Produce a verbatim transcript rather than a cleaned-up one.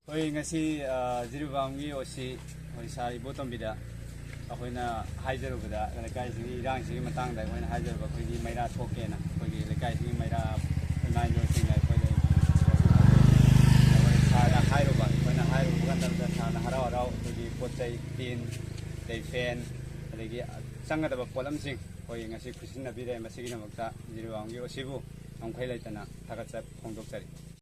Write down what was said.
ꯑꯩꯈꯣꯏ ꯉꯁꯤ, ꯑ, ꯖꯤꯔꯤꯕꯥꯝꯒꯤ ꯑꯣ ꯁꯤ, ꯑꯩꯈꯣꯏ ꯁꯥꯔ ꯏꯕꯣꯇꯣꯝꯕꯤꯗ ꯑꯩꯈꯣꯏꯅ ꯍꯥꯏꯖꯔꯨꯕꯗ, ꯂꯩꯀꯥꯏꯁꯤꯒꯤ ꯏꯔꯥꯡꯁꯤꯒꯤ ꯃꯇꯥꯡꯗ ꯑꯩꯈꯣꯏꯅ ꯍꯥꯏꯖꯔꯨꯕ, ꯑꯩꯈꯣꯏꯒꯤ ꯃꯩꯔꯥ ꯊꯣꯛꯀꯦꯅ, ꯑꯩꯈꯣꯏꯒꯤ ꯂꯩꯀꯥꯏꯁꯤꯒꯤ ꯃꯩꯔꯥ ꯏꯃꯥ ꯏꯟꯗꯣꯟꯁꯤꯡꯅ ꯑꯩꯈꯣꯏꯗ, ꯑꯩꯈꯣꯏ ꯁꯥꯔꯗ ꯍꯥꯏꯔꯨꯕ, ꯑꯩꯈꯣꯏꯅ ꯍꯥꯏꯔꯨꯕ ꯃꯇꯝꯗ ꯁꯥꯔꯅ ꯍꯔꯥꯎ ꯍꯔꯥꯎ ꯑꯩꯈꯣꯏꯒꯤ ꯄꯣꯠ ꯆꯩ, ꯇꯦꯟ, ꯑꯗꯩ ꯐꯦꯟ, ꯑꯗꯒꯤ ꯆꯪꯒꯗꯕ ꯄꯣꯠꯂꯝꯁꯤꯡ ꯑꯩꯈꯣꯏ ꯉꯁꯤ ꯈꯨꯠꯁꯤꯟꯅꯕꯤꯔꯦ꯫ ꯃꯁꯤꯒꯤꯗꯃꯛꯇ ꯖꯤꯔꯤꯕꯥꯝꯒꯤ ꯑꯣ ꯁꯤꯕꯨ ꯉꯝꯈꯩ ꯂꯩꯇꯅ ꯊꯥꯒꯠꯆ ꯐꯣꯡꯗꯣꯛꯆꯔꯤ꯫